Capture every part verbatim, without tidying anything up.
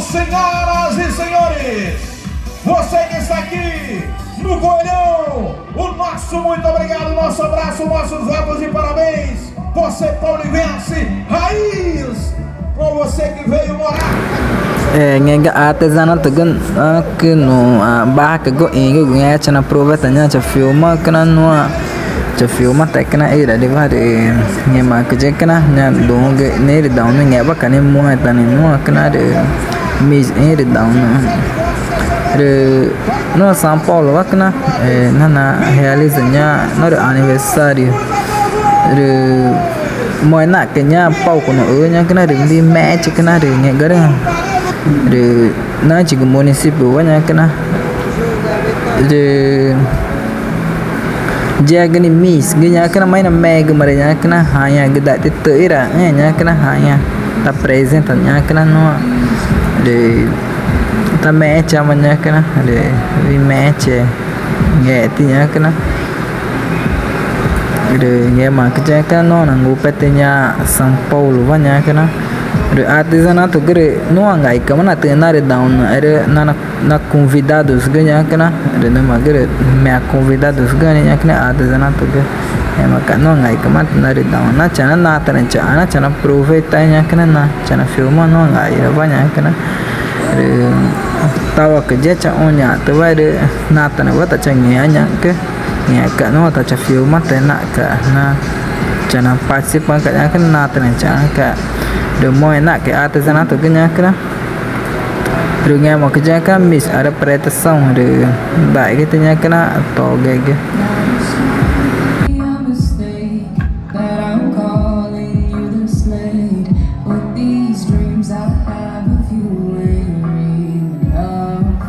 Senhoras e senhores, você que está aqui no Coelhão, o nosso muito obrigado, nosso abraço, nossos votos de parabéns. Você, paulivense, raiz, pra você que veio morar aqui na nossa... Eh, ngẽxguma artesanato ga, ah, que no, ah, barraca go ingo, ngẽma tchan aproveita, ngẽma tchan filma, que na no, ah, tchan filma, até que na ira de vare, ngẽma que de que na, ngẽma donge, nere dá um, ngẽma bacana, muito, né, no, que na de, mis, nere dá um, né. Rü, no, São Paulo, wa que na, eh, na, na, realiza, ngẽma, no, rü aniversário. Rü, moe na, que ngẽma palco no, ü, ngẽma que na, rü, de mete, que na, rü, ngẽma garã. Rü, na, tchiga município, wa, ngẽma que na. Rü, Diagani Miss, ngẽma que na, mai na mega, mare, ngẽma que na, rainha, que dá, te, te, ira, eh, ngẽma que na, rainha, tá presente, ngẽma que na, no, de, tá match, ama, ngẽma que na, de, we match, eh, ngẽma, ti, ngẽma que na, de, ngẽma, que, ngẽma que na, no, nangu, pete, ngẽma, São Paulo, wa, ngẽma que na, de, artesanato, gre, no, angai, que, mana, te, na, de, down, ere, na, na, na convidados ga, ngẽma que na, rü numa ga rü meia convidados ga, ngẽma que na artesanato ga, ngẽma que no, angai que mate na rü dá um, na tchan na, na tane tchan, na tchan na aproveita, ngẽma que na, na tchan na filma, no, angai, wa, ngẽma que na, rü tawa que de tchan, oña, te wa, rü na tane wa, ta tchan, ngẽma, ngẽma que, ngẽma que no, ta tchan filma, te na que na tchan na participa, que, ngẽma que na tane tchan, que, rü moe na, que artesanato ga, ngẽma que na, rü ngẽma que, ngẽma que na, mis, arã preta são, rü, dá, que te, ngẽma que na, to, que, que. That I'm calling you this late with these dreams I have of you ain't enough.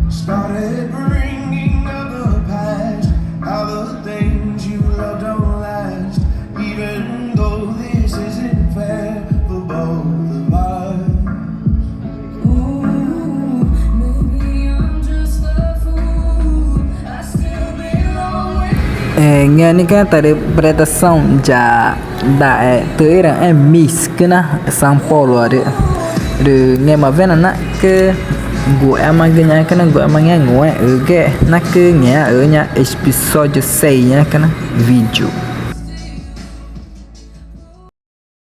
Started bringing up the past, how the things you love don't last, even though this isn't fair for both of us. Ooh, maybe I'm just a fool. I still belong with you. Eh, ngẽma que na, ta rü preta são, ya, dá, eh, te, ira, eh, Miss, que na, São Paulo, rü, rü, ngẽma vena na, que, gu, ema, que, ngẽma que na, gu, ema, ngẽma, gu, eh, que, na, que, ngẽma, eh, ngẽma, episódio seis, ngẽma que na, vídeo.